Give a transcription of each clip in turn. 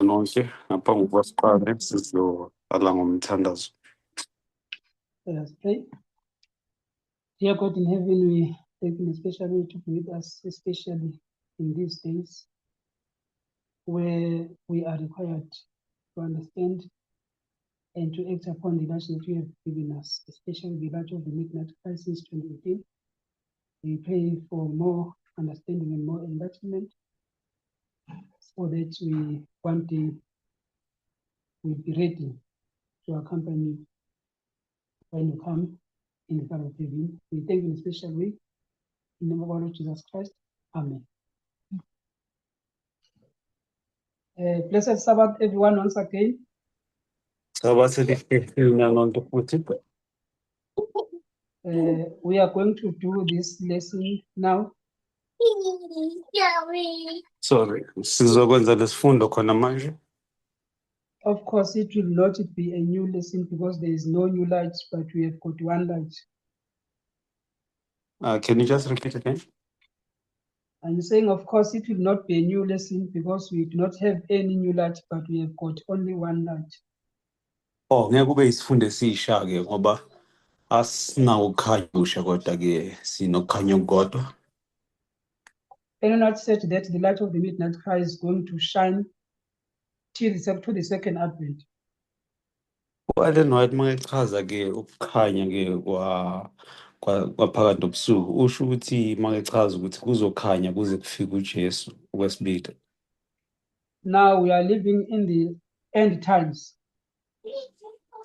Nonke ngaphambi kokuba siqale sizoqala ngomthandazo. Let us pray. Dear God in heaven, we thank you especially to be with us, especially in these days where we are required to understand and to act upon the light that you have given us, especially the light of the midnight crisis 2018. We pray for more understanding and more enlightenment so that we one day will be ready to accompany you when you come in the power of heaven. We thank you in a special way. In the name of our Lord Jesus Christ. Amen. Blessed Sabbath, everyone, once again. Sabatha elihle nonke futhi. We are going to do this lesson now. Sorry, sizokwenza lesifundo khona manje. Of course, it will not be a new lesson because there is no new light, but we have got one light. Can you just repeat again? I'm saying, of course, it will not be a new lesson because we do not have any new light, but we have got only one light. Oh, ngeke kube isifundo esisha ke ngoba asinawo ukukhanya okusha kodwa ke sinokukhanya okukodwa. Ellen White said that the light of the midnight cry is going to shine to the second advent. U-Ellen White makechaza ke ukukhanya ke kwa kwaphakathi nobusuku usho ukuthi makechaza ukuthi kuzokhanya kuze kufike uJesu okwesibili. Now we are living in the end times.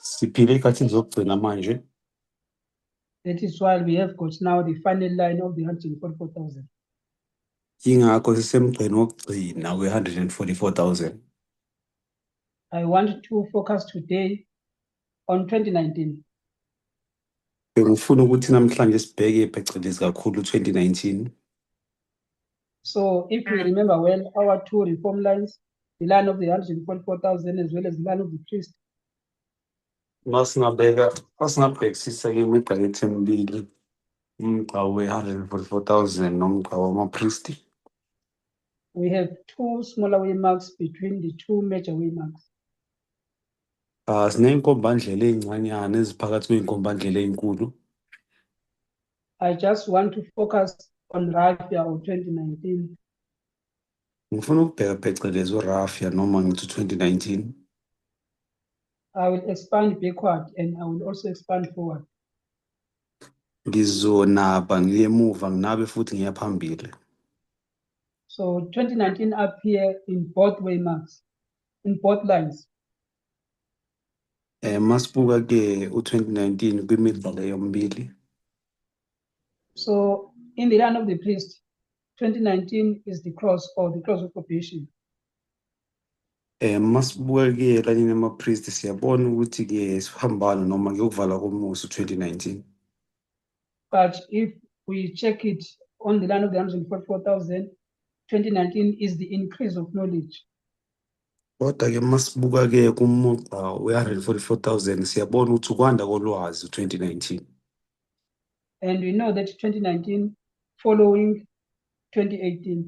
Siphila ezikhathini zokugcina manje. That is why we have got now the final line of the 144,000. Yingakho sisemgqeni wokugcina we-144,000. I want to focus today on 2019. Bengifuna ukuthi namhlanje sibheke phecelezi kakhulu 2019. So if we remember well, our two reform lines, the line of the 144,000 as well as the line of the priest, Masingabheka masingabhekisisa ke imigqa yethu emibili, umgqa we-144,000 nomgqa wamapristi. We have two smaller waymarks between the two major waymarks. Ah, siney'nkombandlela ey'ncanyana eziphakathi kwey'nkombandlela ey'nkulu. I just want to focus on Raphia or 2019. Ngifuna ukubheka phecelezi uRaphia noma ngithi 2019. I will expand backward and I will also expand forward. Ngizonaba ngiye emuva nginabe futhi ngiya phambili. So 2019 appear in both waymarks, in both lines. Masibuka ke u-2019 kwimigqa leyo yomibili. So in the line of the priest, 2019 is the cross or the cross of probation. Masibuka ke elayinini yama-priest siyabona ukuthi ke isiphambano noma ke ukuvala komusa u-2019. But if we check it on the line of the 144,000, 2019 is the increase of knowledge. Kodwa ke masibuka ke kumugqa we-144,000 siyabona ukuthi ukwanda kolwazi u-2019. And we know that 2019 following 2018.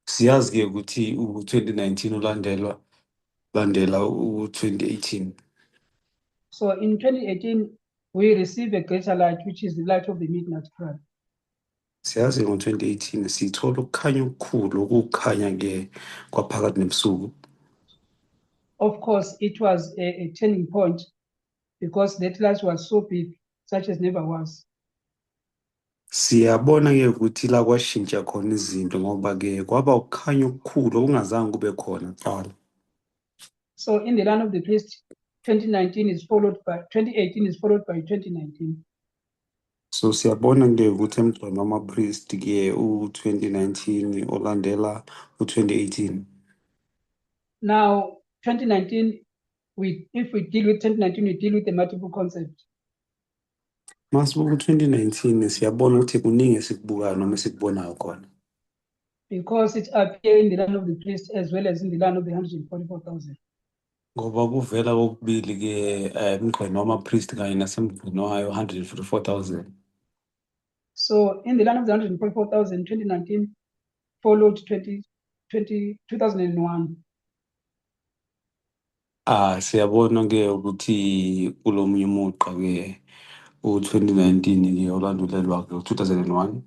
Siyazi ke ukuthi u-2019 ulandelwa landela u-2018. So in 2018, we receive a greater light, which is the light of the midnight cry. Siyazi ngo-2018 sithola ukukhanya okukhulu okukhanya ke kwaphakathi nebusuku. Of course, it was a turning point because that light was so big, such as never was. Siyabona ke ukuthi la kwashintsha khona izinto ngoba ke kwaba ukukhanya okukhulu okungazange kube khona kuqala. So in the line of the priest, 2019 is followed by 2018 is followed by 2019. So siyabona ke ukuthi emgqeni wama-priest ke u-2019 olandela u-2018. Now, 2019, we if we deal with 2019, we deal with a multiple concept. Masibuka u-2019 siyabona ukuthi kuningi esikubukayo noma esikubonayo khona. Because it appear in the line of the priest as well as in the line of the 144,000. Ngoba kuvela kokubili ke emgqeni wama-priest kanye nasemgqeni wayo 144,000. So in the line of the 144,000, 2019 followed 2001. Ah, siyabona ke ukuthi kulomunye umugqa ke u-2019 ke olandulelwa ke u-2001.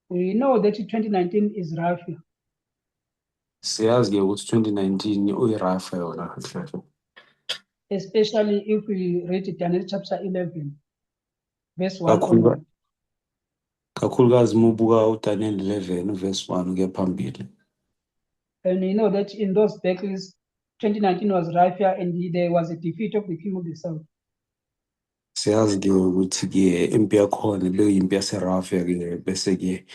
We know that 2019 is Raphia. Siyazi ke ukuthi 2019 uyiRaphia yona kahle kahle. Especially if we read Daniel chapter 11, verse 1 Kakhulu onward. Kakhulukazi uma ubuka uDaniel 11 verse 1 kuya phambili. And we know that in those battles, 2019 was Raphia and there was a defeat of the king of the south. Siyazi ke ukuthi ke impi yakhona bekuyimpi yaseRaphia ke bese ke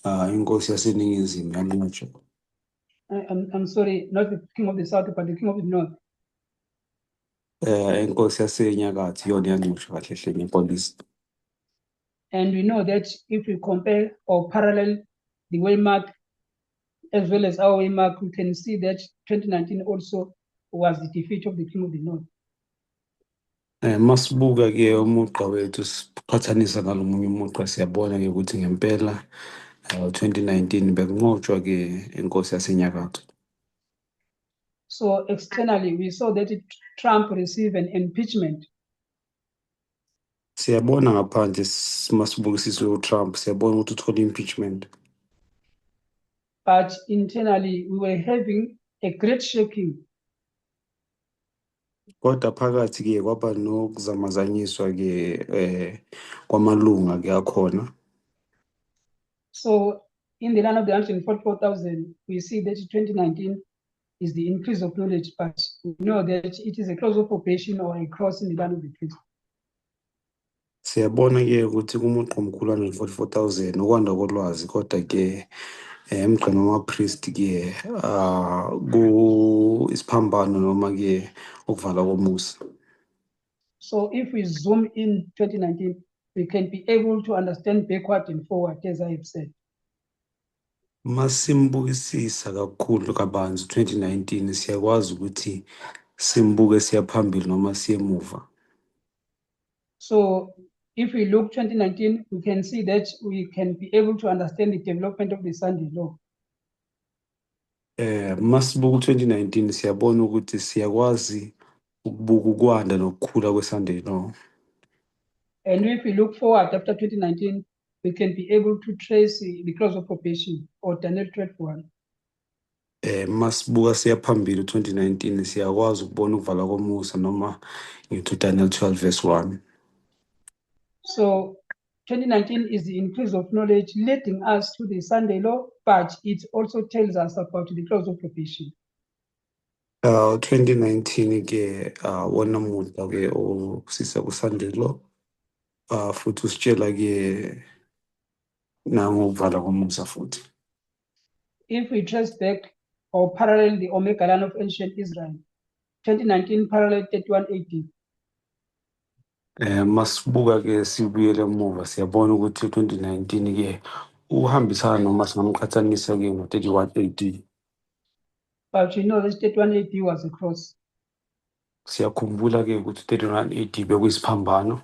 ah inkosi yaseningizimu yanqotshwa. I'm sorry, not the king of the south, but the king of the north. Eh inkosi yasenyakatho iyona yanqotshwa kahle hle ngepolisi. And we know that if we compare or parallel the waymark as well as our waymark, we can see that 2019 also was the defeat of the king of the north. Eh masibuka ke umugqa wethu siqhathanisa nalomunye umugqa siyabona ke ukuthi ngempela 2019 bekunqotshwa ke inkosi yasenyakatho. So externally, we saw that Trump received an impeachment. Siyabona ngaphandle masibukisisa uTrump siyabona ukuthi uthola impeachment. But internally, we were having a great shaking. Kodwa phakathi ke kwaba nokuzamazanyiswa ke eh kwamalunga ke akhona. So in the line of the 144,000, we see that 2019 is the increase of knowledge, but we know that it is a close of probation or a cross in the line of the priest. Siyabona ke ukuthi kumugqa omkhulu 144,000 ukwanda kolwazi kodwa ke eh, emgqeni wama-priest ke ah ku isiphambano noma ke ukuvala komusa. So if we zoom in 2019, we can be able to understand backward and forward, as I have said. Masimbukisisa kakhulu kabanzi 2019 siyakwazi ukuthi simbuke siya phambili noma siye emuva. So if we look 2019, we can see that we can be able to understand the development of the Sunday law. Eh masibuka 2019 siyabona ukuthi siyakwazi ukubuka ukwanda nokukhula kweSunday law. And if we look forward after 2019, we can be able to trace the close of probation or Daniel 12:1. Eh masibuka siya phambili 2019 siyakwazi ukubona ukuvala komusa noma ngithi uDaniel 12 verse 1. So 2019 is the increase of knowledge leading us to the Sunday law, but it also tells us about the close of probation. 2019 ke wona mugqa ke osisa ku Sunday law futhi usitshela ke nangokuvala komusa futhi. If we trace back or parallel the Omega line of ancient Israel, 2019 parallel 31 AD. Eh masibuka ke sibuyele emuva siyabona ukuthi 2019 ke uhambisana noma singamqhathanisa ke ngo-31 AD. But you know this 31 AD was a cross. Siyakhumbula ke ukuthi 31 AD bekuyisiphambano.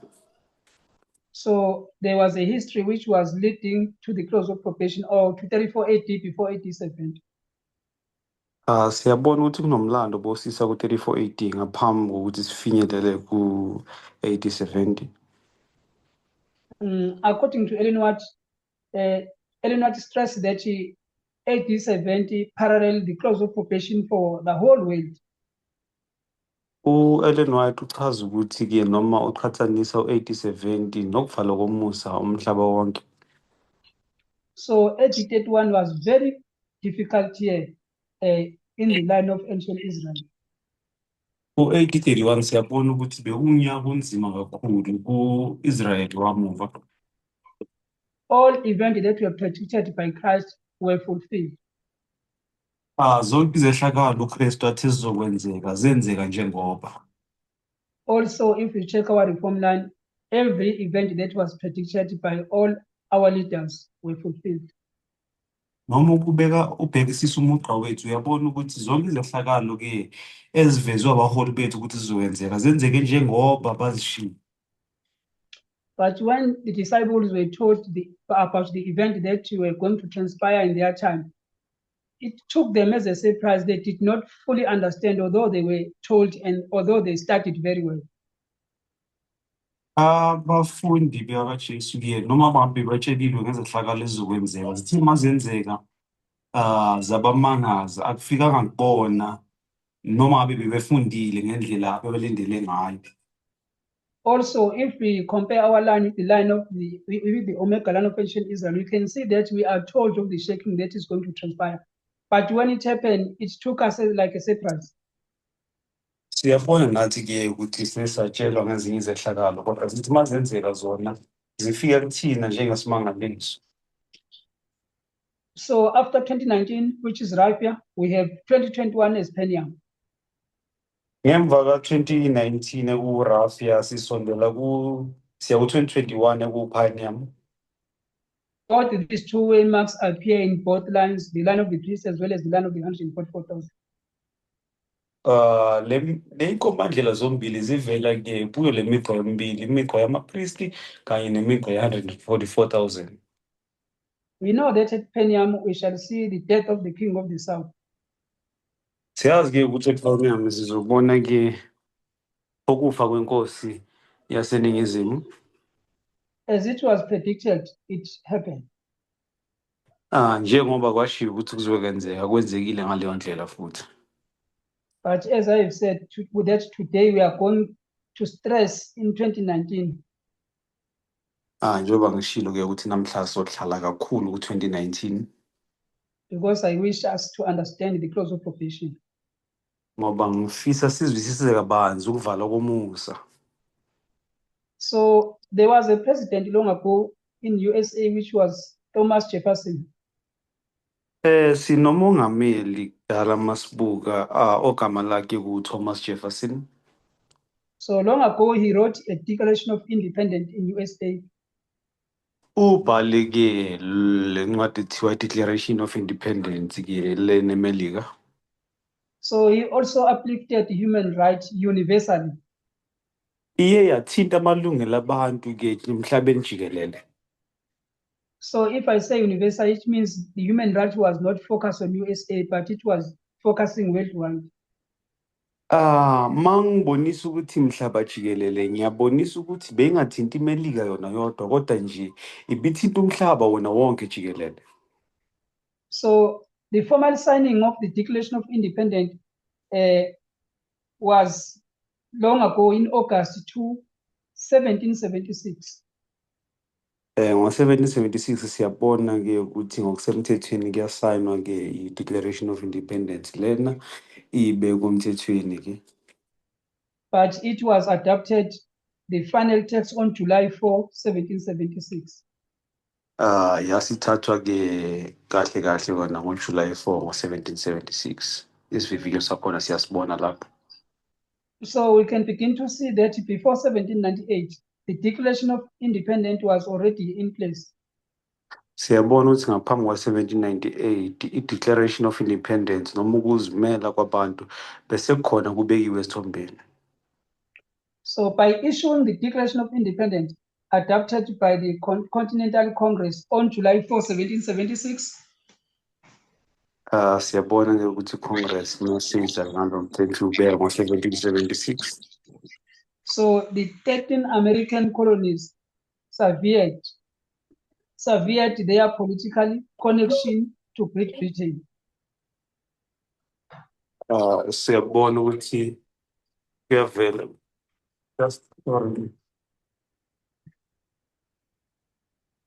So there was a history which was leading to the close of probation or to 34 AD before AD 70. Ah siyabona ukuthi kunomlando bosisa ku-34 AD ngaphambi kokuthi sifinyelele ku AD 70. According to Ellen White, Ellen White stressed that AD 70 paralleled the close of probation for the whole world. U-Ellen White uchaza ukuthi ke noma uqhathanisa u-AD 70 nokuvalwa komusa umhlaba wonke. So AD 31 was very difficult year in the line of ancient Israel. U-AD 31 siyabona ukuthi bekuwunyaka onzima kakhulu ku-Israel wamuva. All events that were predicted by Christ were fulfilled. Ah zonke izehlakalo uKristu athi zizokwenzeka zenzeka njengoba. Also, if we check our reform line, every event that was predicted by all our leaders were fulfilled. Noma ukubeka ubhekisisa umugqa wethu uyabona ukuthi zonke izehlakalo ke ezivezwe abaholi bethu ukuthi zizokwenzeka zenzeke njengoba bazishilo. But when the disciples were told about the event that were going to transpire in their time, It took them as a surprise. They did not fully understand, although they were told and although they studied very well. Abafundi bakaJesu-ke noma bambi batsheliwe ngezehlakalo ezizokwenzeka, zithe mazenzeka zabamangaza, akufikanga kubona noma ngabe bebefundile ngendlela abebelindele ngayo. Also, if we compare our line with the line of the with the Omega line of ancient Israel, we can see that we are told of the shaking that is going to transpire. But when it happened, it took us like a surprise. Siyabona nathi-ke ukuthi sesatshelwa ngezinye izehlakalo, kodwa zithi mazenzeka zona zifika kuthina njengesimangaliso. So after 2019, which is Raphia, we have 2021 as Panium. Ngemva ka-2019 ekuRaphia sisondela ku siya ku-2021 ekuPanium. Both these two waymarks appear in both lines, the line of the priest as well as the line of the 144,000. Le inkombandlela zombili zivela ke kuyo le migqa yomibili, imigqa yamapristi kanye nemigqa ye-144,000. We know that at Panium we shall see the death of the king of the south. Siyazi ke ukuthi ePanium sizobona ke ukufa kwenkosi yaseningizimu. As it was predicted, it happened. Njengoba kwashiwo ukuthi kuzokwenzeka, kwenzekile ngaleyo ndlela futhi. But as I have said, that today we are going to stress in 2019. Njengoba ngishilo ke ukuthi namhla sohlala kakhulu ku-2019. Because I wish us to understand the close of probation. Ngoba ngifisa sizwisise kabanzi ukuvalwa komusa. So there was a president long ago in USA, which was Thomas Jefferson. Sinomongameli kudala masibuka ogama lakhe ku-Thomas Jefferson. So long ago, he wrote a Declaration of Independence in USA. Ubhale ke le ncwadi ethiwa Declaration of Independence ke lena eMelika. So he also uplifted human rights universally. Iye yathinta amalungelo abantu ke emhlabeni jikelele. So if I say universal, it means the human right was not focused on USA, but it was focusing worldwide. Mangibonisa ukuthi mhlaba jikelele ngiyabonisa ukuthi beyingathinti iMelika yona yodwa kodwa nje ibithinta umhlaba wona wonke jikelele. So the formal signing of the Declaration of Independence was long ago in August 2, 1776. Ngo-1776 siyabona ke ukuthi ngokusemthethweni kuyasayinwa ke i-Declaration of Independence lena ibekwe emthethweni ke. But it was adopted, the final text, on July 4, 1776. Yasithathwa ke kahle kahle kona ngo-July 4 ngo-1776. Isivivinyo sakhona siyasibona lapho. So we can begin to see that before 1798, the Declaration of Independence was already in place. Siyabona ukuthi ngaphambi kwa-1798 i-Declaration of Independence noma ukuzimela kwabantu bese kukhona kubekiwe esithombeni. So by issuing the Declaration of Independence, adopted by the Continental Congress on July 4, 1776, Siyabona ke ukuthi i-Congress nasiza ngalo mthetho ubeka ngo-1776. So the 13 American colonies severed their political connection to Great Britain. Siyabona ukuthi kuyavela. Just sorry.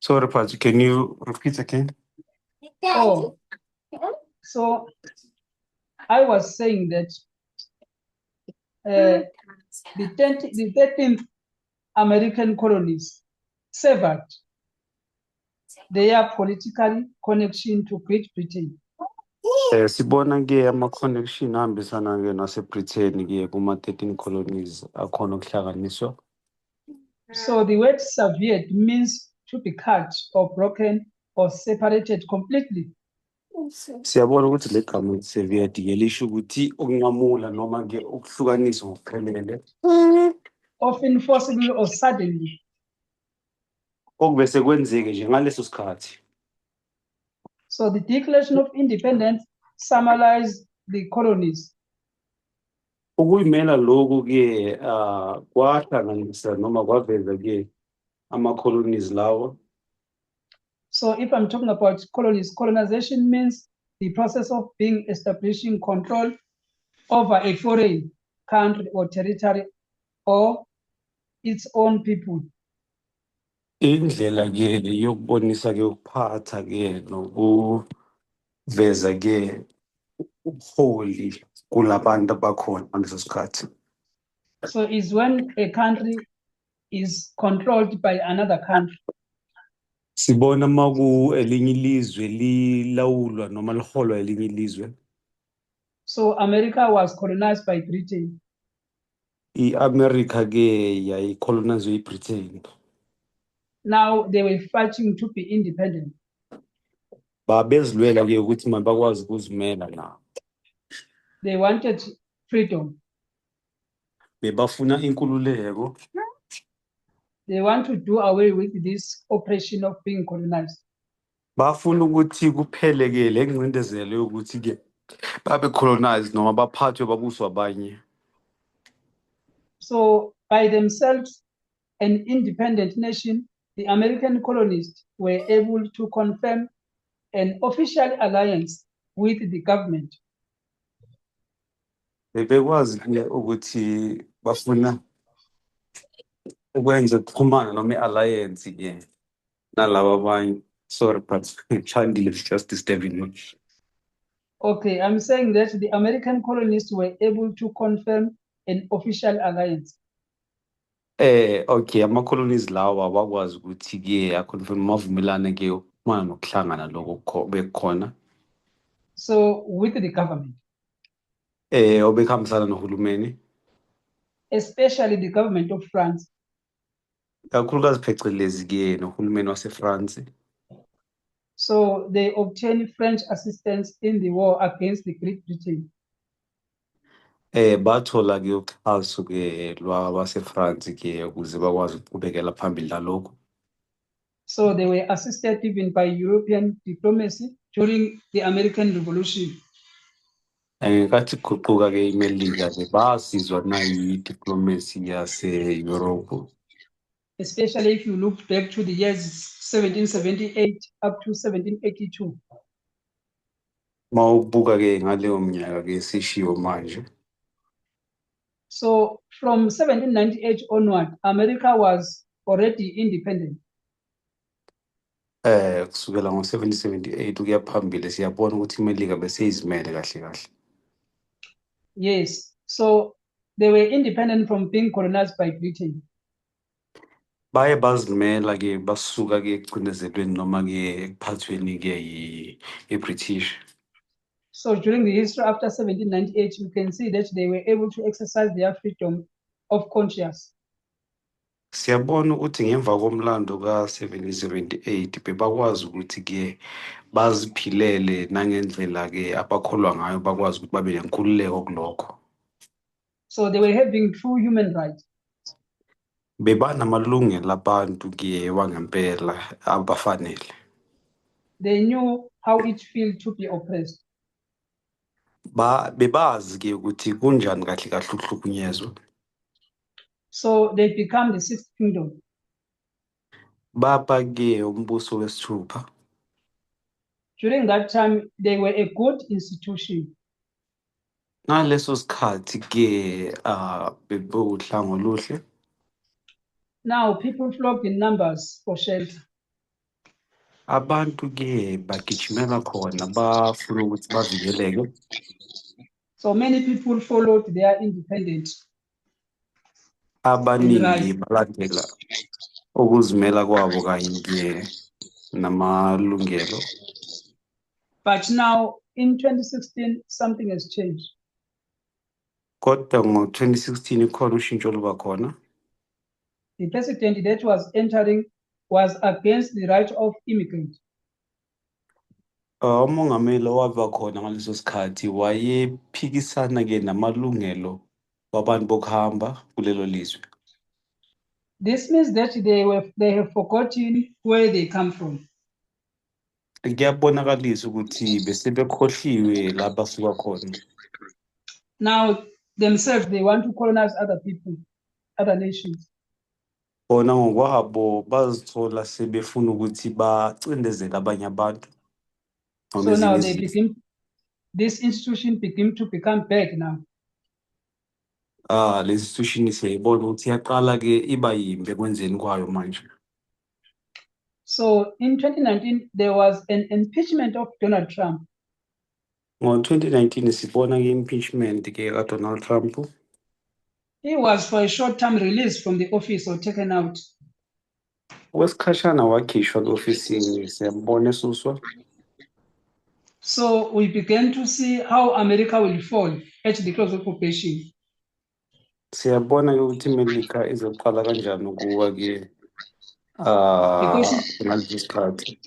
Sorry, Patrick, can you repeat again? Oh, so I was saying that the 13th American colonies severed their political connection to Great Britain. Sibona ke ama-connection ahambisana ke nase-Britain ke kuma-13 colonies akhona ukuhlanganiswa. So the word "severed" means to be cut or broken or separated completely. Siyabona ukuthi le gama elithi ke lisho ukuthi ukunqamula noma ke ukuhlukaniswa ngokuphelele. Often forcibly or suddenly. Okubese kwenzeke nje ngaleso sikhathi. So the Declaration of Independence summarized the colonies. Ukuyimela lokhu ke kwahlanganisa noma kwaveza ke ama-colonies lawo. So if I'm talking about colonies, colonization means the process of being establishing control over a foreign country or territory or its own people. Indlela ke yokubonisa ke ukuphatha ke nokuveza ke ubuholi kulabantu abakhona ngaleso sikhathi. So it's when a country is controlled by another country. Sibona maku elinye ilizwe lilawulwa noma liholwa elinye ilizwe. So America was colonized by Britain. I-America ke yayicolonizwe iBritain. Now they were fighting to be independent. Babezilwela ke ukuthi mabakwazi ukuzimela nabo. They wanted freedom. Bebafuna inkululeko. They want to do away with this oppression of being colonized. Bafuna ukuthi kuphele ke le ngcindezelo yokuthi ke babe colonized noma baphathwe babuswe abanye. So by themselves, an independent nation, the American colonists were able to confirm an official alliance with the government. Bebekwazi ke ukuthi bafuna ukwenza ukuxhumana noma i-alliance ke nalaba abanye. Sorry, but Chandile is just disturbing me. Okay, I'm saying that the American colonists were able to confirm an official alliance. Okay, ama-colonies lawa bakwazi ukuthi ke aconfirm mavumelane ke ukuxhumana nokuhlangana lokho bekukhona. So with the government, Obekuhambisana nohulumeni, especially the government of France. Kakhulukazi phecelezi ke nohulumeni waseFrance. So they obtained French assistance in the war against the Great Britain. Bathola ke uxhaso ke lwabaseFrance ke ukuze bakwazi ukuqhubekela phambili nalokho. So they were assisted even by European diplomacy during the American Revolution. Ngenkathi kuguquka ke iMelika ke basizwa nayi-diplomacy yase-Europe. Especially if you look back to the years 1778 up to 1782. Mawubuka ke ngaleyo minyaka ke esishiwo manje. So from 1798 onward, America was already independent. Kusukela ngo-1778 ukuya phambili siyabona ukuthi iMelika beseyizimele kahle kahle. Yes. So they were independent from being colonized by Britain. Baye bazimela ke basuka ke ekucindezelweni noma ke ekuphathweni ke i-British. So during the history after 1798, you can see that they were able to exercise their freedom of conscience. Siyabona ukuthi ngemva komlando ka-1778 bebakwazi ukuthi ke baziphilele nangendlela ke abakholwa ngayo bakwazi ukuthi babe nenkululeko kulokho. So they were having true human rights. Bebanamalungelo abantu ke wangempela abafanele. They knew how it feels to be oppressed. Ba bebazi ke ukuthi kunjani kahle kahle ukuhlukunyezwa. So they become the sixth kingdom. Baba ke umbuso wesithupha. During that time, they were a good institution. Ngaleso sikhathi ke bebewuhlango oluhle. Now people flocked in numbers for shelter. Abantu ke bagijimela khona bafuna ukuthi bavikeleke. So many people followed their independence. Abaningi Right. balandela ukuzimela kwabo kanye ke namalungelo. But now in 2016, something has changed. Kodwa ngo-2016 ikhona ushintsho oluba khona. The president that was entering was against the right of immigrants. Umongameli owaba khona ngaleso sikhathi wayephikisana ke namalungelo wabantu bokuhamba kulelo lizwe. This means that they have forgotten where they come from. Kuyabonakalisa ukuthi besebekhohliwe la basuka khona. Now themselves they want to colonize other people, other nations. Bona ngokwabo bazithola sebefuna ukuthi bacindezele abanye abantu noma So now ezinye they izizwe. Begin this institution begin to become bad now. Ah, le institution siyayibona ukuthi iyaqala ke iba yimbi ekwenzeni kwayo manje. So in 2019 there was an impeachment of Donald Trump. Ngo-2019 sibona ke impeachment ke kaDonald Trump. He was for a short time released from the office or taken out. Okwesikhashana wakhishwa ke-ofisini, siyambona esuswa. So we began to see how America will fall at the close of probation. Siyabona ke ukuthi iMelika izoqala kanjani ukuwa ke ah Because ngalesi sikhathi.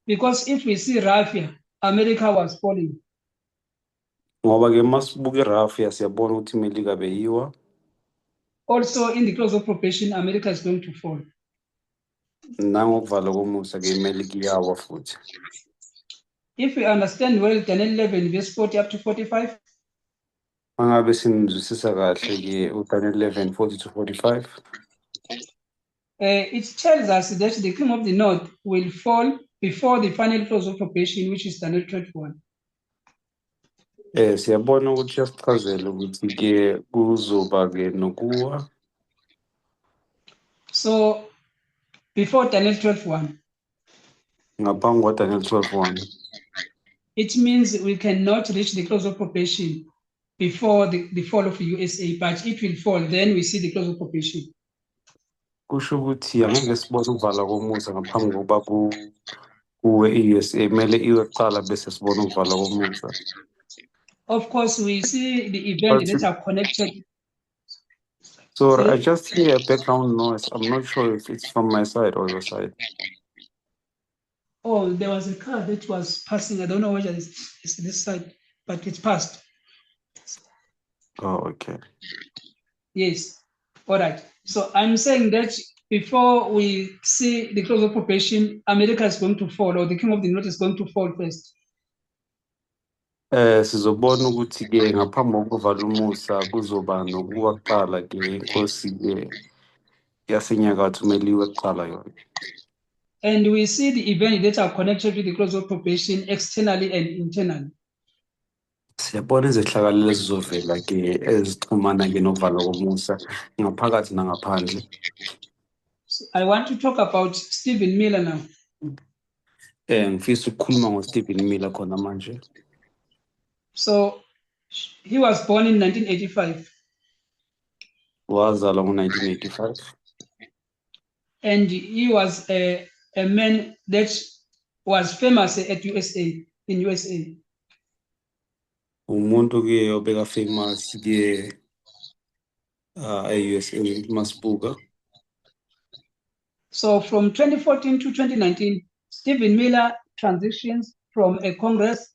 Because if we see Raphia, America was falling. Ngoba ke masibuka iRaphia siyabona ukuthi iMelika beyiwa. Also in the close of probation, America is going to fall. Nangokuvala komusa ke iMelika iyawa futhi. If we understand well Daniel 11, verse 40 up to 45, Mangabe simzwisisa kahle ke uDaniel 11 40 to 45, it tells us that the king of the north will fall before the final close of probation, which is Daniel 21. Siyabona ukuthi uyasichazela ukuthi ke kuzoba ke nokuwa So before Daniel 12:1, ngaphambi kwaDaniel 12:1. It means we cannot reach the close of probation before the fall of the USA, but it will fall. Then we see the close of probation. Kusho ukuthi angeke sibone ukuvala komusa ngaphambi kokuba kuwe i-USA, kumele iwe kuqala bese sibone ukuvala komusa. Of course, we see the events But that are connected. So I Sorry? Just hear a background noise. I'm not sure if it's from my side or your side. Oh, there was a car that was passing. I don't know whether it's this side, but it's passed. Oh, okay. Yes. All right. So I'm saying that before we see the close of probation, America is going to fall, or the king of the north is going to fall first. Sizobona ukuthi ke ngaphambi kokuvala umusa kuzoba nokuwa kuqala ke inkosi ke yasenyakatho kumele iwe kuqala yona. And we see the events that are connected with the close of probation externally and internally. Siyabona izehlakalo ezizovela ke ezixhumana ke nokuvalwa komusa ngaphakathi nangaphandle. So I want to talk about Stephen Miller now. Ngifisa ukukhuluma ngoStephen Miller khona manje. So he was born in 1985 Wazalwa ngo-1985 and he was a man that was famous at USA, in USA. Umuntu ke obeka famous ke e-USA masibuka. So from 2014 to 2019, Stephen Miller transitions from a Congress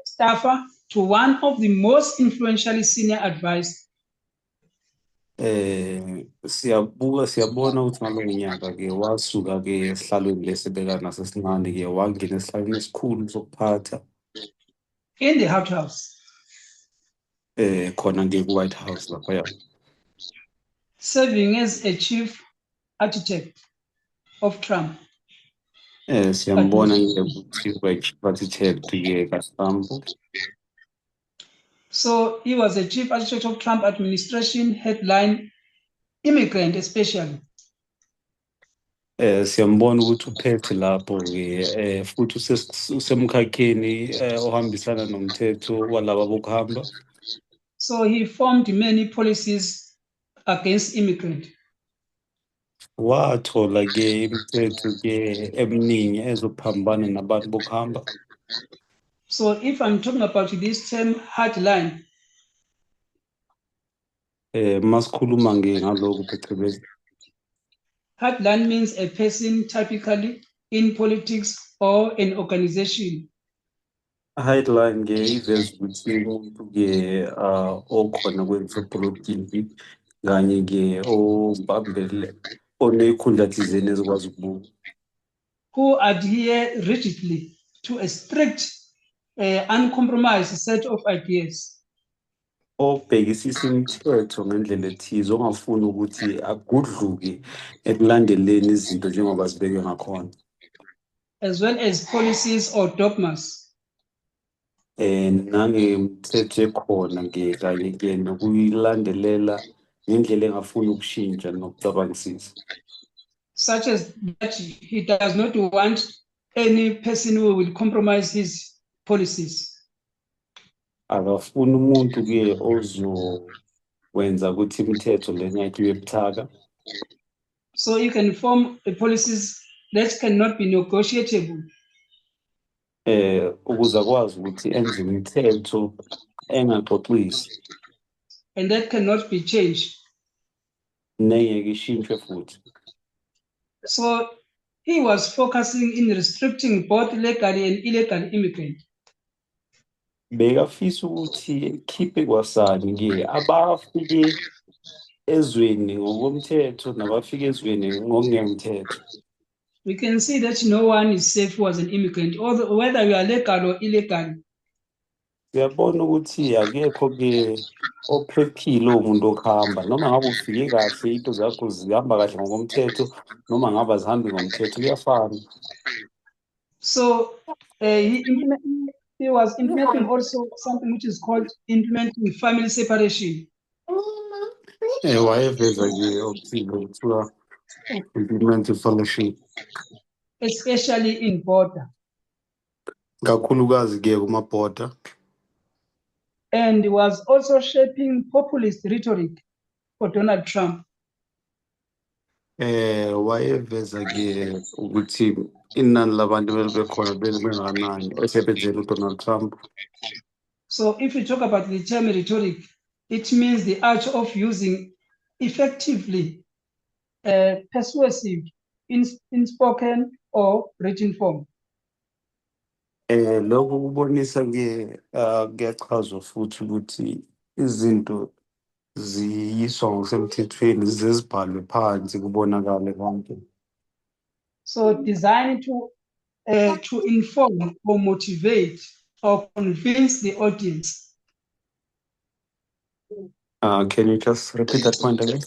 staffer to one of the most influential senior advisors. Siyabuka siyabona ukuthi ngalowo nyaka ke wasuka ke esihlalweni lesibeka naso esincane ke wangena esihlalweni esikhulu sokuphatha in the White House, khona ke ku-White House laphaya, serving as a chief architect of Trump Siyambona ke administration. Ukuthi uba-chief architect ke kaTrump. So he was a chief architect of Trump administration, headline immigrant especially. Siyambona ukuthi uphethe lapho ke futhi usemkhakheni ohambisana nomthetho walaba bokuhamba. So he formed many policies against immigrant. Wathola ke imithetho ke eminingi ezophambana nabantu bokuhamba. So if I'm talking about this term hardline, Masikhuluma nge ngalokhu phecelezi hardline means a person typically in politics or an organization hardline ke iveza ukuthi umuntu ke okhona kwezepolitiki kanye ke obambele onezikhundla thizeni ezikwazi ukubuka Who adhere rigidly to a strict, uncompromised set of ideas. Obhekisisa imithetho ngendlela ethize, ongafuni ukuthi agudluke ekulandeleni izinto njengoba zibekwe ngakhona. As well as policies or dogmas. Nangemithetho ekhona ke kanye ke nokuyilandelela ngendlela engafuni ukushintsha nokucabangisisa. Such as that he does not want any person who will compromise his policies. Akafuni umuntu ke ozokwenza ukuthi imithetho lena yakhe ibe buthaka. So he can form a policies that cannot be negotiable. Ukuze akwazi ukuthi enze imithetho engaxoxisi. And that cannot be changed. Nengeke ishintshwe futhi. So he was focusing in restricting both legally and illegal immigrants. Bekafisa ukuthi khiphe kwasani ke abafike ezweni ngokomthetho nabafike ezweni ngokungemthetho. We can see that no one is safe who was an immigrant, although whether you are legal or illegal. Siyabona ukuthi akekho ke ophephile umuntu okuhamba noma ngabe ufike kahle into zakho zihamba kahle ngokomthetho noma ngabe azihambi ngomthetho, kuyafana. So he was implementing also something which is called implementing family separation. Wayeveza ke okuthile okuthiwa implement fellowship. Especially in border. Kakhulukazi ke kumabhoda. And was also shaping populist rhetoric for Donald Trump. Wayeveza ke ukuthi inani labantu belibe khona belingakanani esebenzela uDonald Trump. So if you talk about the term rhetoric, it means the art of using effectively persuasive in spoken or written form. Lokho kubonisa ke kuyachazwa futhi ukuthi izinto ziyiswa ngokusemthethweni zize zibhalwe phansi kubonakale konke. So designed to inform or motivate or convince the audience. Can you just repeat that point again?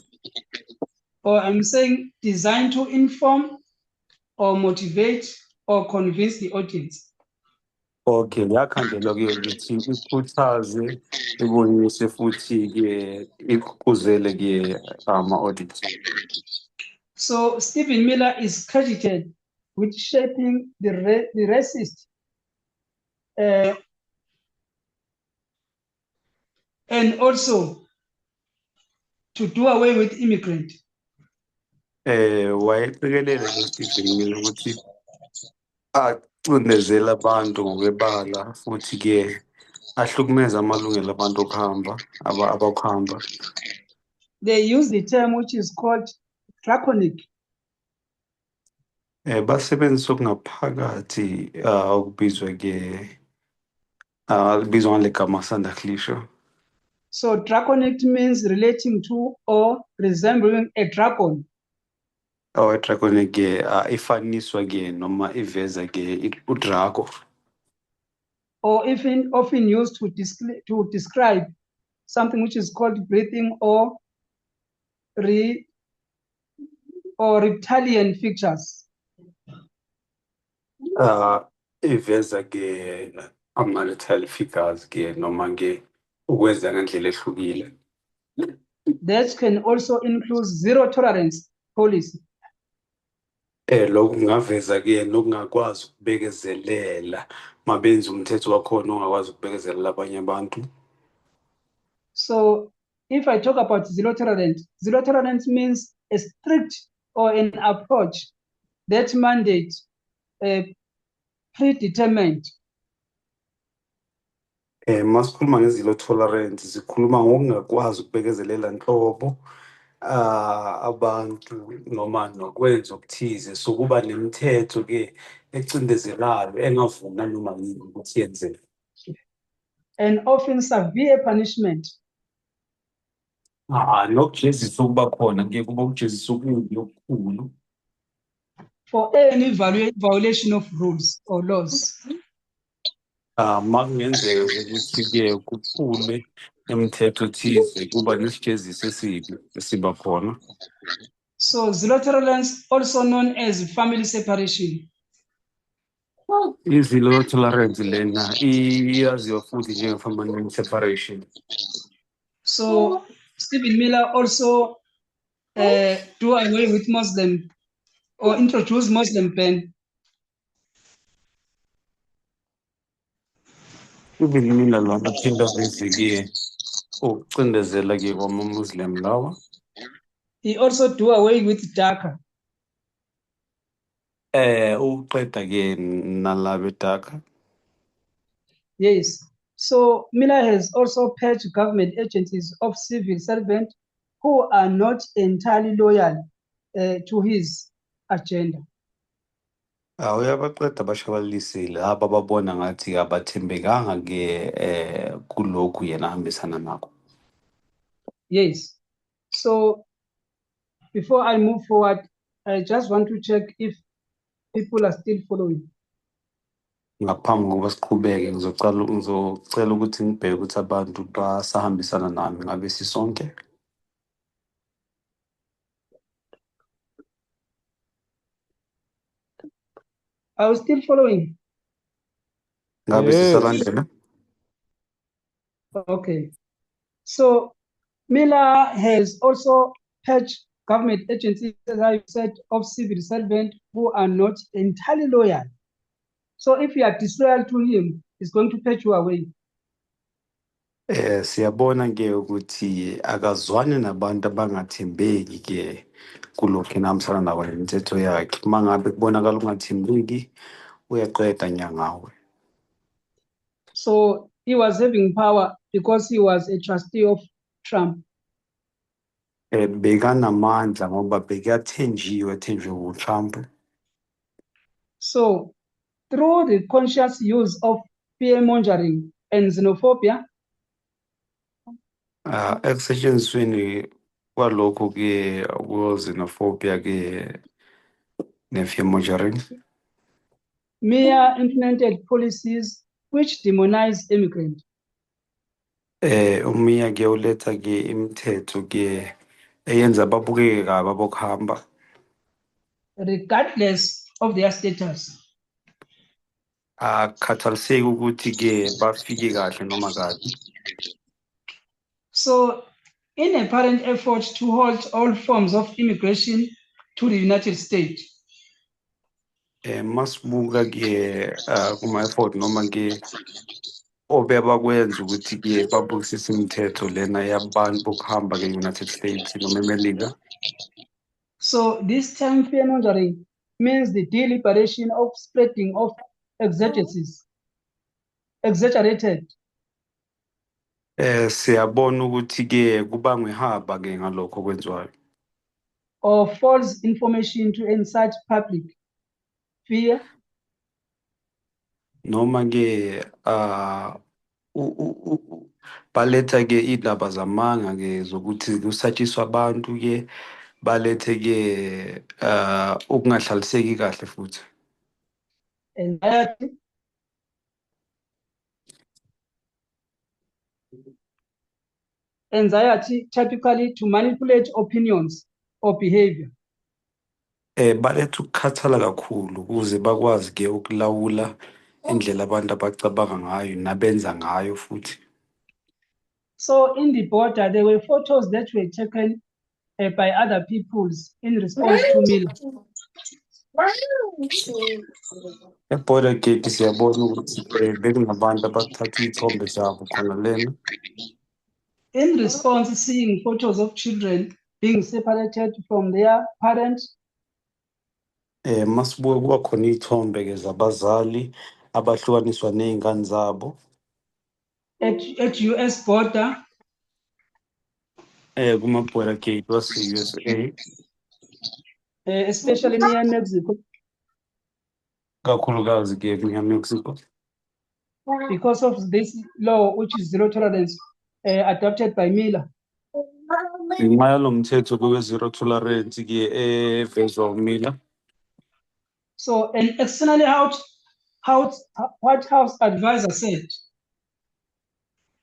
Or I'm saying designed to inform or motivate or convince the audience. Okay, yakhandelwa ke ukuthi ikhuthaze, ibonise futhi ke igqugquzele ke ama-audience. So Stephen Miller is credited with shaping the racist and also to do away with immigrant. Wayeqikelele lo Stephen Miller ukuthi acindezele abantu ngokwebala futhi ke ahlukumeze amalungelo abantu okuhamba abakuhamba. They use the term which is called draconic. Basebenzisa okungaphakathi okubizwa ke kubizwa ngale gama asanda kulisho. So draconic means relating to or resembling a dragon. Oh, draconic ke ifaniswa ke noma iveza ke udrago. Or even often used to describe something which is called breathing or reptilian features. Iveza ke ama-reptile figures ke noma ke ukwenza ngendlela ehlukile. That can also include zero tolerance policy. Lokhu kungaveza ke nokungakwazi ukubekezelela mabenza umthetho wakhona ongakwazi ukubekezelela abanye abantu. So if I talk about zero tolerance, zero tolerance means a strict or an approach that mandate a predetermined Masikhuluma nge-zero tolerance sikhuluma ngokungakwazi ukubekezelela nhlobo abantu noma nokwenza okuthize, so kuba nemithetho ke ecindezelayo engavumi nanoma yini ukuthi yenzeke. And often severe punishment. Nokujezisa okuba khona kuye kuba ukujezisa okubi okukhulu. For any violation of rules or laws. Ah, makungenzeka ukuthi-ke kuphulwe imithetho thize kuba nesijeziso esibi esiba khona. So zero tolerance, also known as family separation. I-zero tolerance lena iyaziwa futhi njenge-family separation. So Stephen Miller also do away with Muslim or introduce Muslim ban. Stephen Miller lona phinda aveze-ke ukucindezela-ke kwama-Muslim lawa. He also do away with DACA. Uqeda-ke nalaba e-DACA. Yes. So Miller has also purged government agencies of civil servants who are not entirely loyal to his agenda. Ah, uyabaqeda abashabalalisi laba ababona ngathi abathembekanga-ke kulokhu yena ahambisana nakho. Yes. So before I move forward, I just want to check if people are still following. Ngaphambi kokuba siqhubeke ngizocela ukuthi ngibheke ukuthi abantu basahambisana nami ngabe sisonke. Are we still following? Ngabe Yes. sisalandela? Okay. So Miller has also purged government agencies, as I said, of civil servants who are not entirely loyal. So if you are disloyal to him, he's going to purge you away. Siyabona ke ukuthi akazwani nabantu abangathembeki ke kulokhu yena ahambisana nako nemithetho yakhe. Uma ngabe kubonakala ungathembeki, uyaqeda nya ngawe. So he was having power because he was a trustee of Trump. Bekanamandla ngoba bekathenjiwe, ethenjwe uTrump. So through the conscious use of fear mongering and xenophobia, Ah, ekusetshenzisweni kwalokhu ke xenophobia ke ne-fear mongering, Miller implemented policies which demonize immigrants. uMiller ke uletha ke imithetho ke eyenza babukeke kabi abokuhamba Regardless of their status. Akukhathaliseki ukuthi ke bafike kahle noma kabi. So in a apparent effort to halt all forms of immigration to the United States, Masibuka ke kuma effort noma ke obebakwenza ukuthi ke babukisise imithetho lena yabantu bokuhamba ke United States noma eMelika. So this term fear mongering means the deliberation of spreading of exegesis, exaggerated Siyabona ukuthi ke kubangwa ihaba ke ngalokho okwenziwayo or false information to incite public fear noma ke baletha ke indaba zamanga ke zokuthi kusatshiswa abantu ke balethe ke ukungahlaliseki kahle futhi anxiety, typically to manipulate opinions or behavior. Baletha ukukhathala kakhulu ukuze bakwazi ke ukulawula indlela abantu abacabanga ngayo nabenza ngayo futhi. So in the border, there were photos that were taken by other peoples in response to Miller. E-border gate siyabona ukuthi bekunabantu abathatha iy'thombe zabo khona lena. In response, seeing photos of children being separated from their parents. Masibuka kuba khona iy'thombe ke zabazali abahlukaniswa ney'ngane zabo. At US border. Kuma border gate wase-USA. Especially near Mexico. Kakhulukazi ke near Mexico. Because of this law, which is zero tolerance, adopted by Miller. Ngenxa yalo mthetho we-zero tolerance ke evezwa uMiller. So, and externally out, White House advisor said,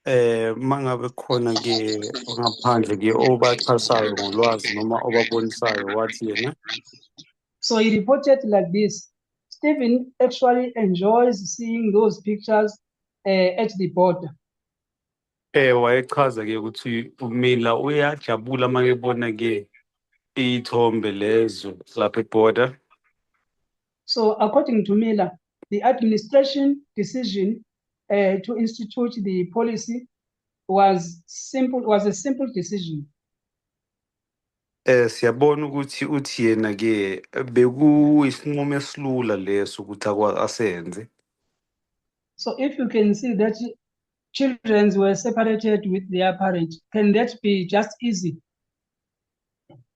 Mangabe khona ke ngaphandle ke obaxhasayo ngolwazi noma obabonisayo wathi yena. So he reported like this: Stephen actually enjoys seeing those pictures at the border. Wayechaza ke ukuthi uMiller uyajabula uma ebona ke iy'thombe lezo lapha e-border. So according to Miller, the administration decision to institute the policy was a simple decision. Siyabona ukuthi uthi yena ke bekuyisinqumo esilula leso ukuthi akwazi asenze. So if you can see that children were separated with their parents, can that be just easy?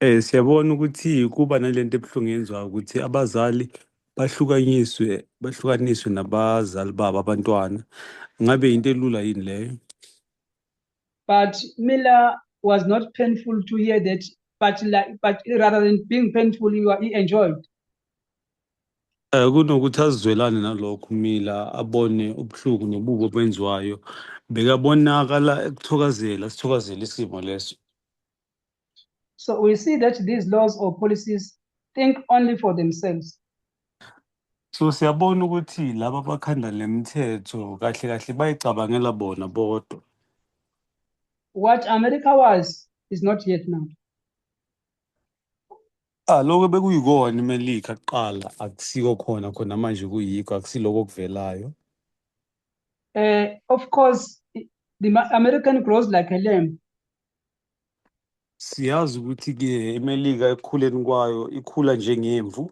Siyabona ukuthi kuba nalento ebuhlungu yenziwayo ukuthi abazali bahlukaniswe nabazali babo abantwana. Ngabe into elula yini leyo? But Miller was not painful to hear that, but rather than being painful, he enjoyed. Kunokuthi azizwelane nalokho Miller abone ubuhlungu nobubi obenziwayo, bekabonakala ekuthokozela, sithokozela isimo leso. So we see that these laws or policies think only for themselves. So siyabona ukuthi laba abakhanda lemithetho kahle kahle bayicabangela bona bodwa. What America was is not yet now. Ah, lokho bekuyikona iMelika kuqala akusiko khona khona manje kuyikho akusiloko okuvelayo. Of course, the American grows like a lamb. Siyazi ukuthi ke iMelika ekukhuleni kwayo ikhula njengemvu.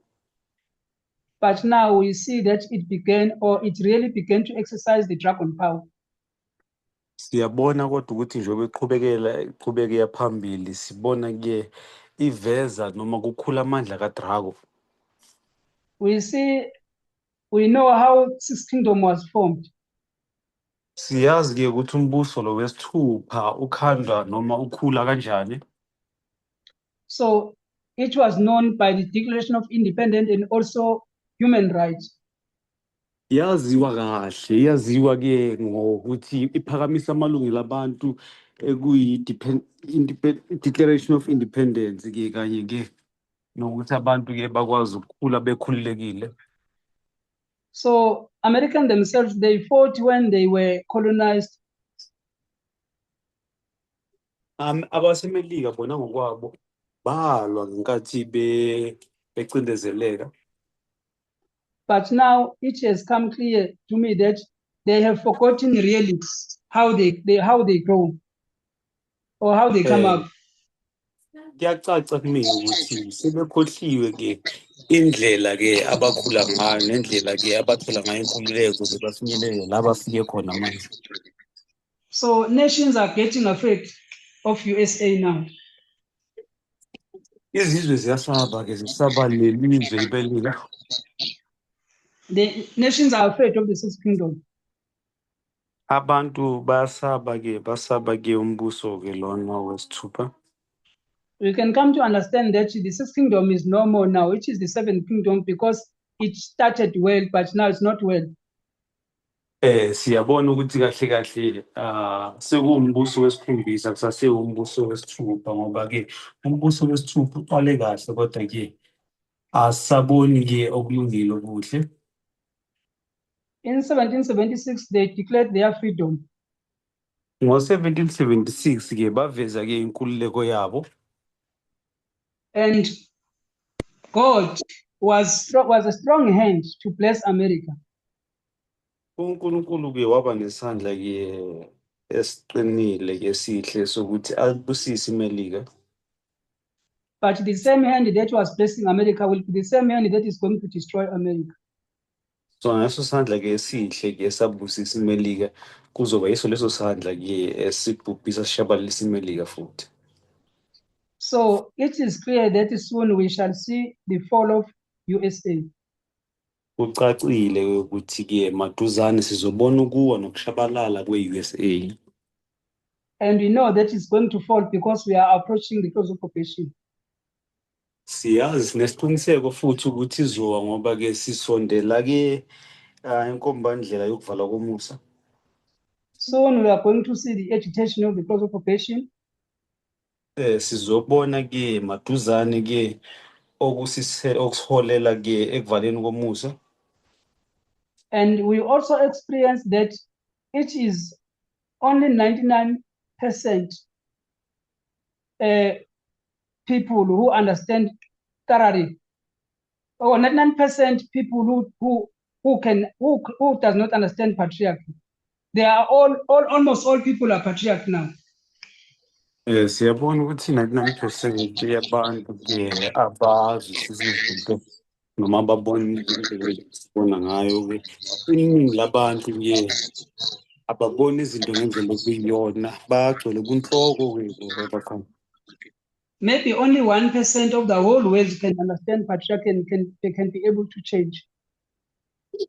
But now we see that it began, or it really began to exercise the dragon power. Siyabona kodwa ukuthi njengoba iqhubekela iqhubeke phambili sibona ke iveza noma kukhula amandla kaDrago. We know how Sixth Kingdom was formed. Siyazi ke ukuthi umbuso lo wesithupha ukhandwa noma ukhula kanjani. So it was known by the Declaration of Independence and also human rights. Yaziwa kahle, yaziwa ke ngokuthi iphakamisa amalungelo abantu ekuyi Declaration of Independence ke kanye ke nokuthi abantu ke bakwazi ukukhula bekhululekile. So Americans themselves, they fought when they were colonized. AbaseMelika bona ngokwabo balwa ngenkathi becindezeleka. But now it has come clear to me that they have forgotten really how they grow or how they come up. Kuyacaca kumina ukuthi sebekhohliwe ke indlela ke abakhula ngayo nendlela ke abathola ngayo inkululeko ukuze bafinyelele la bafike khona manje. So nations are getting afraid of USA now. Izizwe ziyasaba ke zisaba lelizwe iMelika. The nations are afraid of the Sixth Kingdom. Abantu bayasaba ke basaba ke umbuso ke lona wesithupha. We can come to understand that the Sixth Kingdom is no more now, which is the Seventh Kingdom, because it started well, but now it's not well. Siyabona ukuthi kahle kahle sekuwumbuso wesikhombisa kusase umbuso wesithupha ngoba ke umbuso wesithupha uqale kahle kodwa ke asaboni ke okulungile okuhle. In 1776, they declared their freedom. Ngo-1776 ke baveza ke inkululeko yabo. And God was a strong hand to bless America. uNkulunkulu ke waba nesandla ke esiqinile ke esihle sokuthi abusise iMelika. But the same hand that was blessing America will be the same hand that is going to destroy America. So ngaso sandla ke esihle ke sabusisa iMelika kuzoba yiso leso sandla ke esibhubhisa sishabalalisa iMelika futhi. So it is clear that soon we shall see the fall of USA. Kucacile ukuthi ke maduzane sizobona ukuwa nokushabalala kwe-USA. And we know that it's going to fall because we are approaching the close of probation. Siyazi sinesiqiniseko futhi ukuthi izowa ngoba ke sisondela ke inkombandlela yokuvalwa komusa. Soon we are going to see the agitation of the close of probation. Sizobona ke maduzane ke okusise okusiholela ke ekuvaleni komusa. And we also experience that it is only 99% people who understand thoroughly, or 99% people who can who does not understand patriarchy. They are all almost all people are patriarch now. Siyabona ukuthi 99% yabantu ke abazwisisa izinto noma ababona indlela esibona ngayo ke iningi labantu ke ababoni izinto ngendlela okuyiyona bagcwele kunhloko ke bakhona. Maybe only 1% of the whole world can understand patriarchy and can they can be able to change.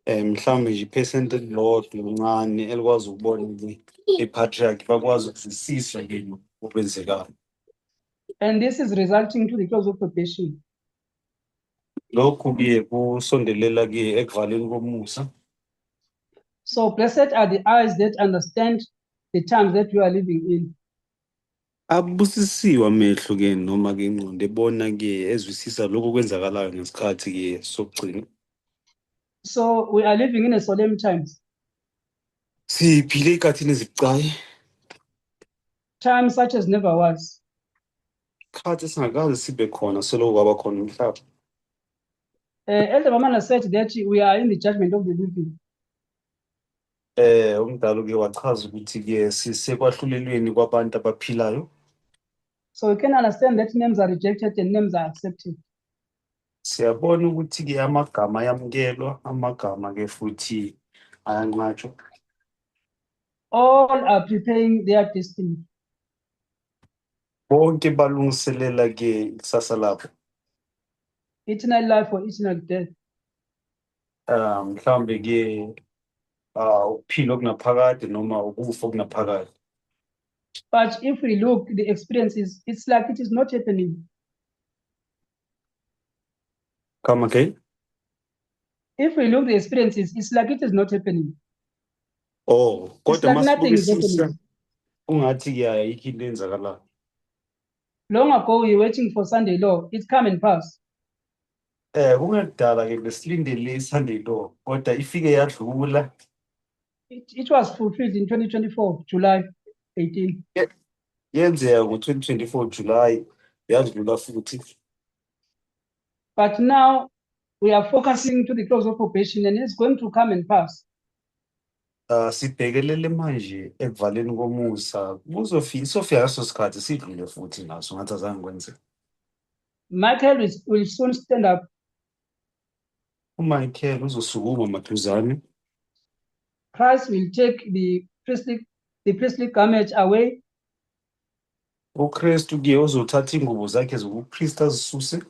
Mhlawumbe nje iphesenti elilodwa elincane elikwazi ukubona ke i-patriarchy bakwazi ukuzwisisa ke okwenzekayo. And this is resulting to the close of probation. Lokhu ke kusondelela ke ekuvaleni komusa. So blessed are the eyes that understand the times that we are living in. Abusisiwe amehlo ke noma ke ingqondo ebona ke ezwisisa lokho okwenzakalayo ngesikhathi ke sokugcina. So we are living in a solemn times, Siphile ey'khathini ezibucayi, times such as never was. Ikhathi esingakaze sibe khona selokhu kwaba khona umhlaba. Elder Bamana said that we are in the judgment of the living. Umdala uke wachaza ukuthi ke sisekwahlulelweni kwabantu abaphilayo. So we can understand that names are rejected and names are accepted. Siyabona ukuthi ke amagama ayamukelwa, amagama ke futhi ayanqatshwa. All are preparing their destiny. Bonke balungiselela ke ikusasa labo. Eternal life or eternal death. Mhlawumbe ke ukuphila okunaphakade noma ukufa okunaphakade. But if we look, the experiences, it's like it is not happening. Come again? If we look the experiences, it's like it is not happening. Oh, It's kodwa like nothing is masibukisisa happening. Kungathi ke ayikho into eyenzakalayo. Long ago, we were waiting for Sunday law. It's come and pass. Kungekudala ke besilindele i-Sunday law kodwa ifike yadlula. It was fulfilled in 2024, July 18. Yenzeka ngo-2024 July yadlula futhi. But now we are focusing to the close of probation and it's going to come and pass. Sibhekelele manje ekuvaleni komusa kuzofika isofika leso sikhathi sidlule futhi naso ngathi azange kwenzeke. Michael will soon stand up. uMichael uzosukuma maduzane. Christ will take the priestly garment away. uKristu ke uzothatha ingubo zakhe zobupriest azisuse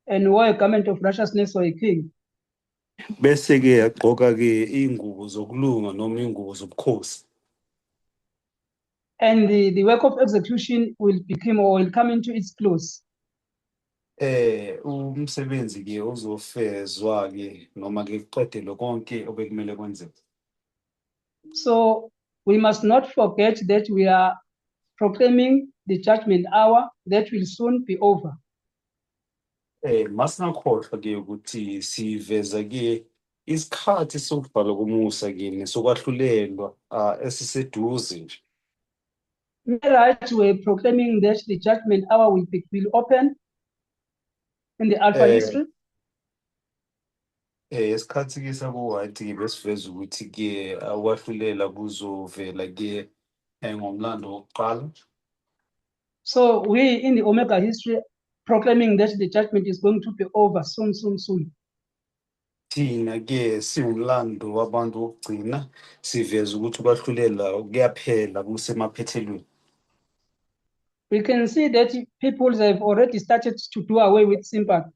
and wear a garment of righteousness for a king. Bese ke agqoka ke ingubo zokulunga noma ingubo zobukhosi. And the work of execution will become or will come into its close. Umsebenzi ke uzofezwa ke noma ke kuqedelwe konke obekumele kwenzeke. So we must not forget that we are proclaiming the judgment hour that will soon be over. Masingakhohlwa ke ukuthi siveza ke isikhathi sokuvalwa komusa ke nesokwahlulelwa esiseduze nje. Right, we're proclaiming that the judgment hour will open in the Alpha history. Isikhathi ke sabo-White ke besiveza ukuthi ke ukwahlulela kuzovela ke ngomlando wokuqala. So we in the Omega history proclaiming that the judgment is going to be over soon, soon, soon. Thina ke siwumlando wabantu wokugcina siveza ukuthi ukwahlulela kuyaphela kusemaphethelweni. We can see that people have already started to do away with sympathy.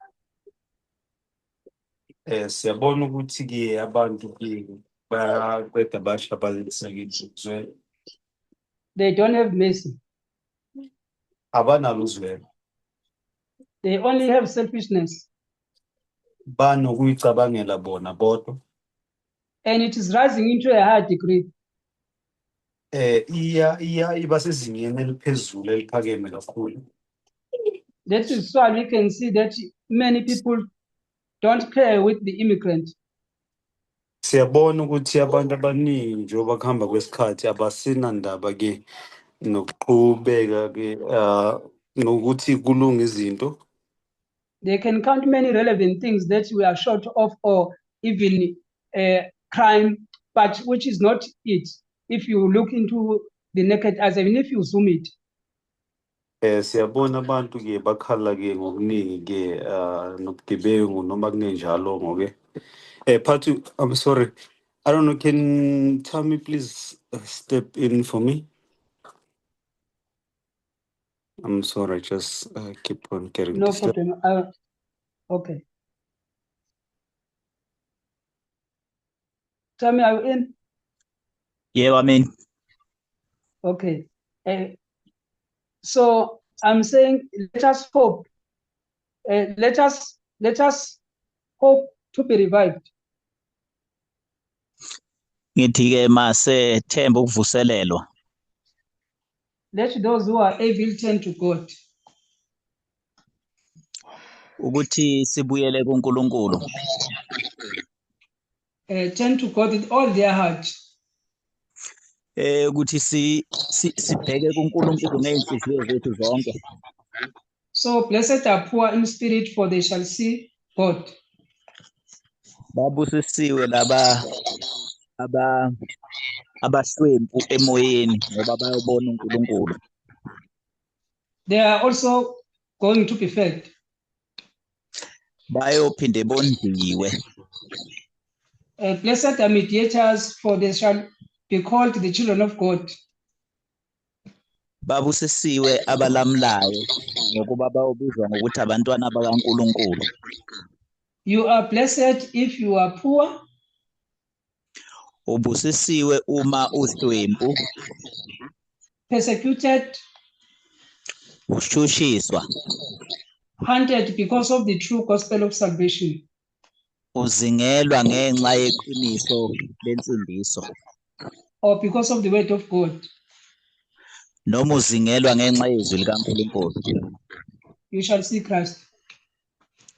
Siyabona ukuthi ke abantu ke bayaqeda bashabalalisa ke uzwelo. They don't have mercy. Abanalo uzwelo. They only have selfishness. Banokuyicabangela bona bodwa. And it is rising into a higher degree. Iya iba sezingeni eliphezulu eliphakeme kakhulu. That is why we can see that many people don't care with the immigrant. Siyabona ukuthi abantu abaningi njengoba kuhamba kwesikhathi abasenandaba ke nokuqhubeka ke nokuthi kulunge izinto. They can count many relevant things that we are short of, or even crime, but which is not it. If you look into the naked eyes, even if you zoom it. Siyabona abantu ke bakhala ke ngokuningi ke nobugebengu noma kungenjalo ngoke. Phathu, I'm sorry. I don't know, can Tammy please step in for me? I'm sorry, I just keep on getting No disturbed. Problem. Okay. Tammy, are you in? Yeah, I mean. Okay. So I'm saying, let us hope. Let us hope to be revived. Ngithi ke masethemba ukuvuselelwa. Let those who are able turn to God. Ukuthi sibuyele kuNkulunkulu. Turn to God with all their heart. Ukuthi si sibheke kuNkulunkulu ngeenhliziyo zethu zonke. So blessed are poor in spirit, for they shall see God. Babusisiwe laba aba abahlwempu emoyeni ngoba bayobona uNkulunkulu. They are also going to be fed. Bayophinde bondliwe. Blessed are mediators, for they shall be called the children of God. Babusisiwe abalamulayo ngokuba bayobizwa ngokuthi abantwana bakaNkulunkulu. You are blessed if you are poor. Ubusisiwe uma uhlwempu. Persecuted. Ushushiswa. Hunted because of the true gospel of salvation. Uzingelwa ngenxa yeqiniso lensindiso. Or because of the word of God. Noma uzingelwa ngenxa yezwi likaNkulunkulu. You shall see Christ.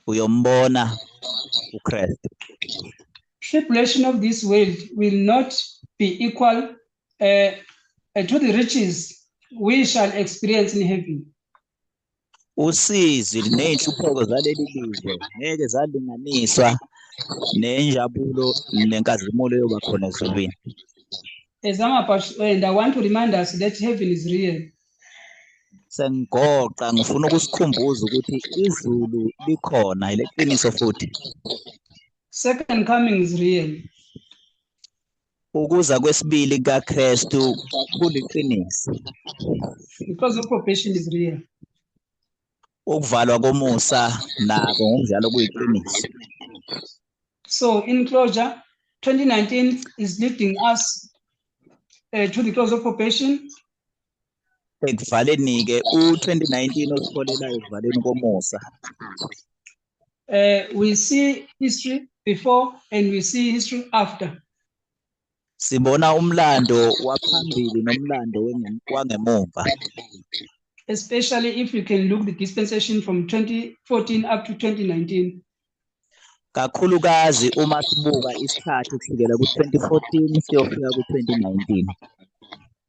Uyombona uKristu. Tribulation of this world will not be equal to the riches we shall experience in heaven. Usizi nezinhlupheko zaleli lizwe ngeke zalinganiswa nenjabulo nenkazimulo yoba khona ezulwini. As I'm about to end, I want to remind us that heaven is real. Sengigoqa ngifuna ukusikhumbuza ukuthi izulu likhona, ileqiniso futhi. Second coming is real. Ukuza kwesibili kaKristu kuliqiniso. Because of probation is real. Ukuvalwa komusa nako ngokunjalo kuyiqiniso. So in closure, 2019 is leading us to the close of probation. Ekuvaleni ke u2019 osiholela ekuvaleni komusa. We see history before and we see history after. Sibona umlando waphambili nomlando wangemuva. Especially if you can look the dispensation from 2014 up to 2019. Kakhulukazi uma sibuka isikhathi kusukela ku-2014 siyofika ku-2019.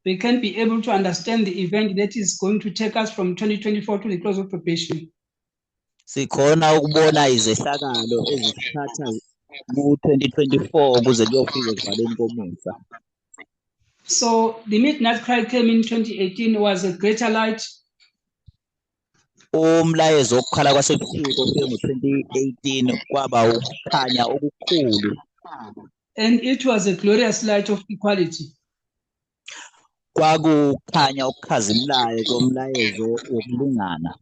We can be able to understand the event that is going to take us from 2024 to the close of probation. Sikhona ukubona izehlakalo ezisithatha ku-2024 kuze kuyofika ekuvaleni komusa. So the midnight cry came in 2018 was a greater light. Umlayezo wokukhala kwasebusuku ofike ngo-2018 kwaba ukukhanya okukhulu. And it was a glorious light of equality. Kwakukhanya okukhazimulayo komlayezo wokulingana.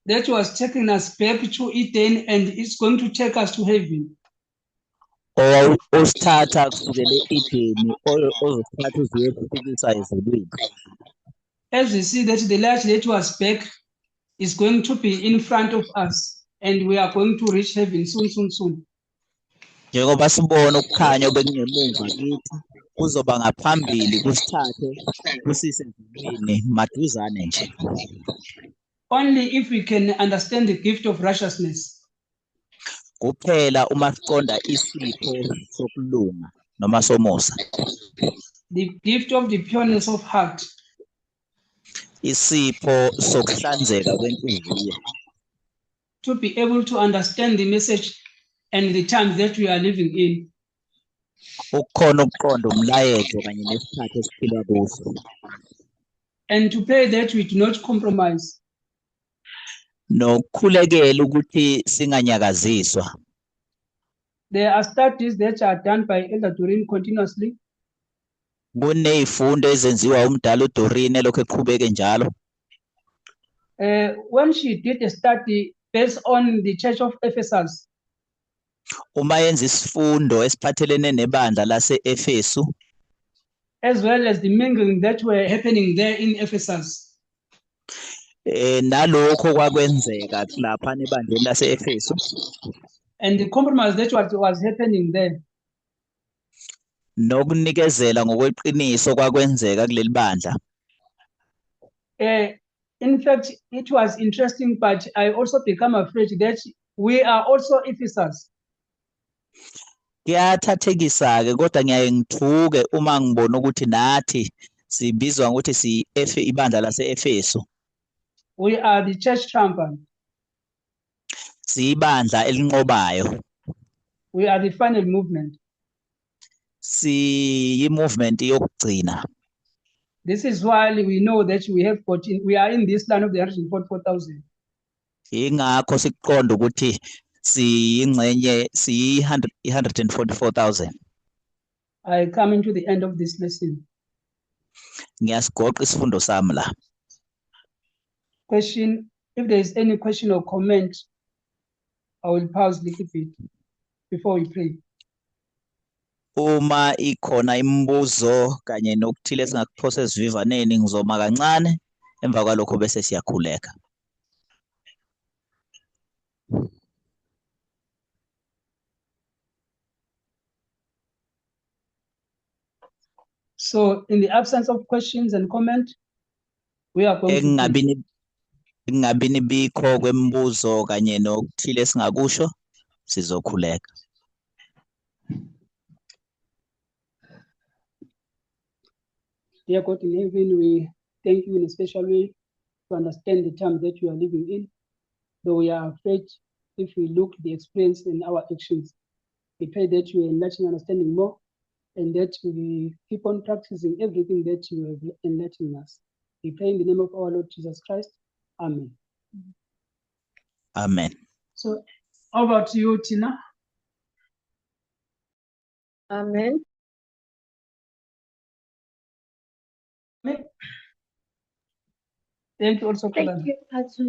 That was taking us back to Eden, and it's going to take us to heaven. Osithatha kusukela e-Edeni ozosithatha uzoyifikisa ezulwini. As we see that the light that was back is going to be in front of us, and we are going to reach heaven soon, soon, soon. Njengoba sibona ukukhanya obekungemuva kithi kuzoba ngaphambili kusithathe kusise ezulwini maduzane nje. Only if we can understand the gift of righteousness. Kuphela uma siqonda isipho sokulunga noma somusa. The gift of the pureness of heart. Isipho sokuhlanzeka kwenhliziyo. To be able to understand the message and the time that we are living in. Ukukhona ukuqonda umlayezo kanye nesikhathi esiphila kuso. And to pray that we do not compromise. Nokukhulekela ukuthi singanyakaziswa. There are studies that are done by Elder Doreen continuously. Kunezifundo ezenziwa umdala uDoreen elokhu eqhubeke njalo. When she did a study based on the Church of Ephesus. Uma yenza isifundo esiphathelene nebandla lase-Efesu. As well as the mingling that were happening there in Ephesus. Nalokho kwakwenzeka lapha ebandleni lase-Efesu. And the compromise that was happening there. Nokunikezela ngokweqiniso kwakwenzeka kuleli bandla. In fact, it was interesting, but I also become afraid that we are also Ephesus. Kuyathathekisa ke kodwa ngiyaye ngithuke uma ngibona ukuthi nathi sibizwa ngokuthi si ibandla lase-Efesu. We are the church triumphant. Siyibandla elinqobayo. We are the final movement. Siyi movement yokugcina. This is why we know that we have got in, we are in this land of the 144,000. Ingakho siqonda ukuthi siyingxenye siyi 144,000. I come into the end of this lesson. Ngiyasigoqa isifundo sami la. Question, if there is any question or comment, I will pause a little bit before we pray. Uma ikhona imibuzo kanye nokuthile esingakuphosa esivivaneni ngizoma kancane emva kwalokho bese siyakhuleka. So in the absence of questions and comment, we are going to pray. Ekungabini bikho kwemibuzo kanye nokuthile esingakusho sizokhuleka. Dear God in heaven, we thank you in a special way to understand the time that we are living in, though we are afraid if we look the experience in our actions. We pray that you enlighten understanding more and that we keep on practicing everything that you have enlightened us. We pray in the name of our Lord Jesus Christ. Amen. Amen. So over to you, Tina. Amen. Thank you also, Thank you, Pastor.